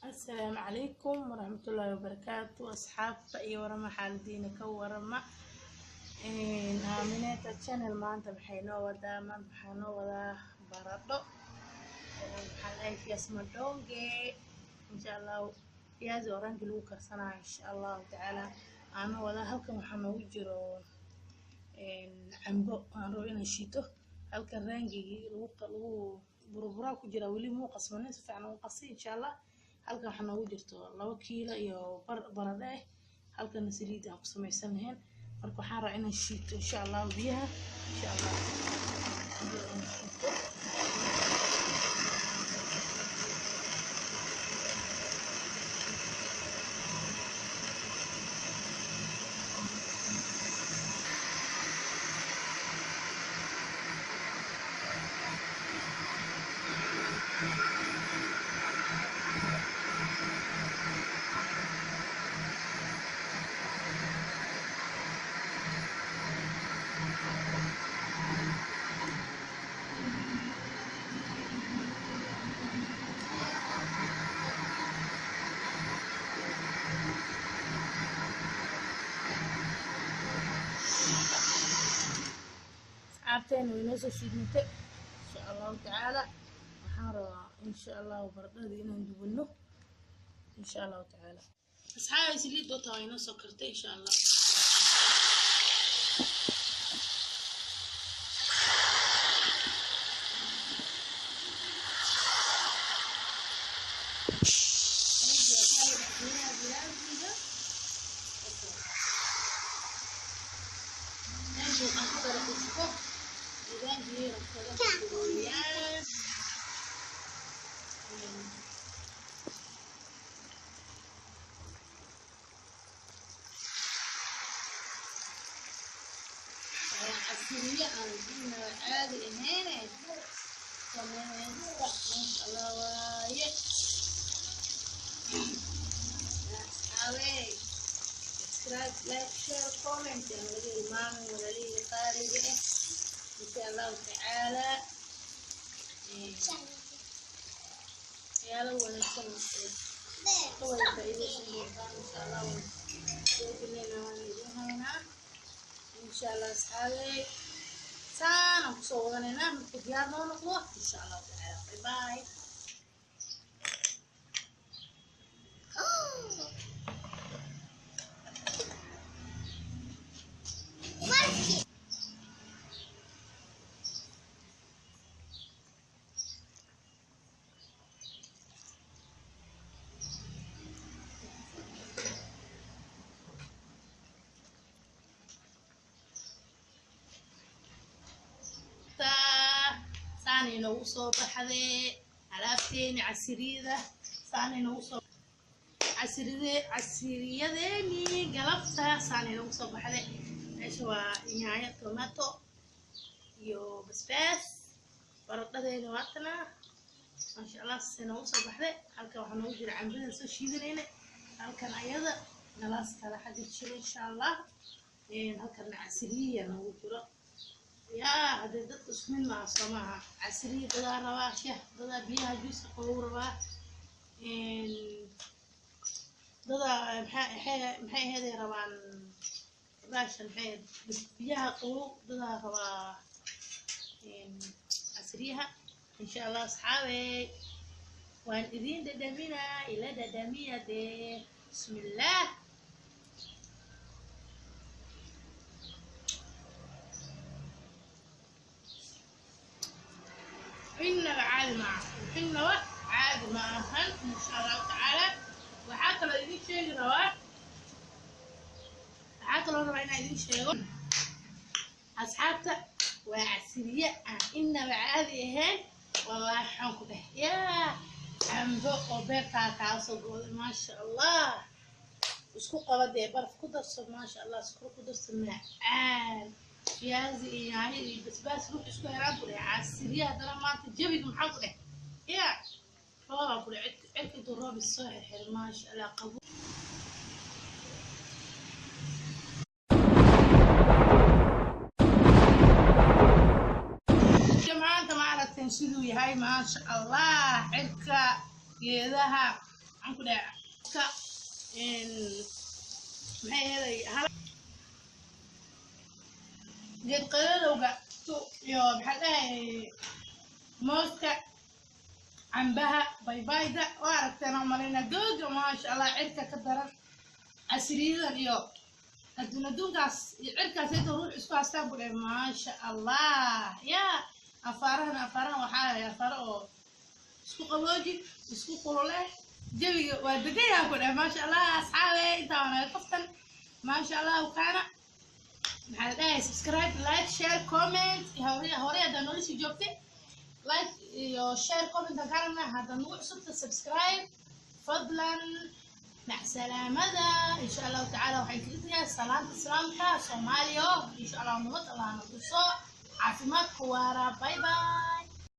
Asalaamu calaykum waraxmatullaahi wabarakaatu. Asxaabta iyo warama, xaaladiina ka warama. Aamineta Channel maanta maxay noo wadaa? Maanta waxaa noo wadaa baradho, maxaa la dhahay, viazi madonge. Insha Allahu viazi oo rangi lagu karsanayo, insha Allahu tacaala aan noo wadaa. Halkan waxaa noogu jiro cambo aan rabo inaan shiito. Halkan rangigii lagu burburaa ku jira, weli muu qasmanin, si fiican ugu qasay, insha Allah. Halkan waxaa noogu jirto 2 kiilo iyo bar baradho ah. Halkana saliid aan ku samaysan lahayn. Marka waxaan rabaa inaan shiito, insha Allah, biyaha, insha Allah, biyaha inaan shiito. Asxaabteena, way noo soo shiidmatay, insha Allahu tacaala. Waxaan rabaa, insha Allahu, baradhada inaan dubano, insha Allahu tacaala. Asxaabi, saliid doota waa inoo soo kartay, insha Allah. Meesha waxaan ku daray cusbo nidaamkii rabtada gooyaan. Casiriye aan inaba caadi ahayne sameysta, maasha Allah waaye. Asxaabey, subscribe, like, share, comment aan laga ilmaamin, walaalihii qaaliga ah, insha Allahu tacaala. Waxyaalo wanaagsan ka wada faa'iidaysan doontaan, insha Allah. Soo gelinayna, waan idin haynaa, insha Allah. Asxaabey, saanaan kusoo wadanaynaa markuu diyaar noo noqdo, insha Allahu tacaala. Bye bye. Saanay noogu soo baxday alaabteeni casiriyada. Saanay noogu soo casiride, casiriyadeeni galabta saanay noogu soo baxday. Meesha waa yaanyo, tomato iyo basbaas. Baradhadeena waatana, maasha Allah, sisay noogu soo baxday. Halkan waxaa noogu jira cambadan soo shiidanayna. Halkan ayada galaas kale xagga jiro, insha Allah. Halkan casiriya noogu jiro. Yaa haddee dadka isku mid maaha, soo maaha? Casiriya dadaa rabaa, shah dadaa, biyaha juuska qabow rabaa dadaa. Maxay aheeday rabaan baashan? Maxay ahayd? Biyaha qabow dadaa rabaa, casriyaha, insha Allah. Asxaabey, waan idiin dhadhaminaa, ila dhadhamiya dee. Bismillaah. Inaba caadi ma aha, inaba caadi ma ahan, insha Allahu tacaala. Waxaa kaloo idin sheegi rabaa, waxaa kaloo rabaa inaan idin sheego, asxaabta, waa casiriye aan inaba caadi ahayn. Wallaahi waxaan ku dheh, yaa cambo oo beertaa kaa soo go'day, maasha Allah, isku qaba dee, baraf ku darso, maasha Allah, sokor ku darso, macaan, viazi iyo yaanyo iyo basbaas ruux isku helaan ku dheh. Casiriye haddana maanta jawiga maxaa ku dheh, yaa roobaa ku dheh, cirka intuu roob is soo xirxiray, maasha Allah, qabo. Maanta ma aragteen siduu yahay? Maasha Allah, cirka, geedaha. Maxaan ku dhahay ka maxay ahaday geed qalalowga iyo maxaa dhahay mooska, cambaha, baybayda waa aragteen aan malaynaa. Dooga maasha Allah cirka ka daran, casriyadan iyo adduun adduunkaas iyo cirkaas inta ruux isku haystaan buu dhahay maasha Allah. Yaa afaarahan afaarahan waxaa afaaro oo isku qabooji isku kulule, jawiga waa degayaa ku dhahay maasha Allah. Asxaabe, intaa waa naga kaftan maasha Allah. Kaana maxaa la dhahay subscribe, like, share, comment. Hore hore haddaa noloshii joogtay, like iyo share, comment aan ka rabnaa. Hadda nagu cusubta, subscribe fadlan. Mac salaamada insha Allahu tacaala. Waxaan kaga tegayaa salaanta islaamka Soomaaliya. Insha Allah nabad Allah na tuso, caafimaadku waara. Bye bye.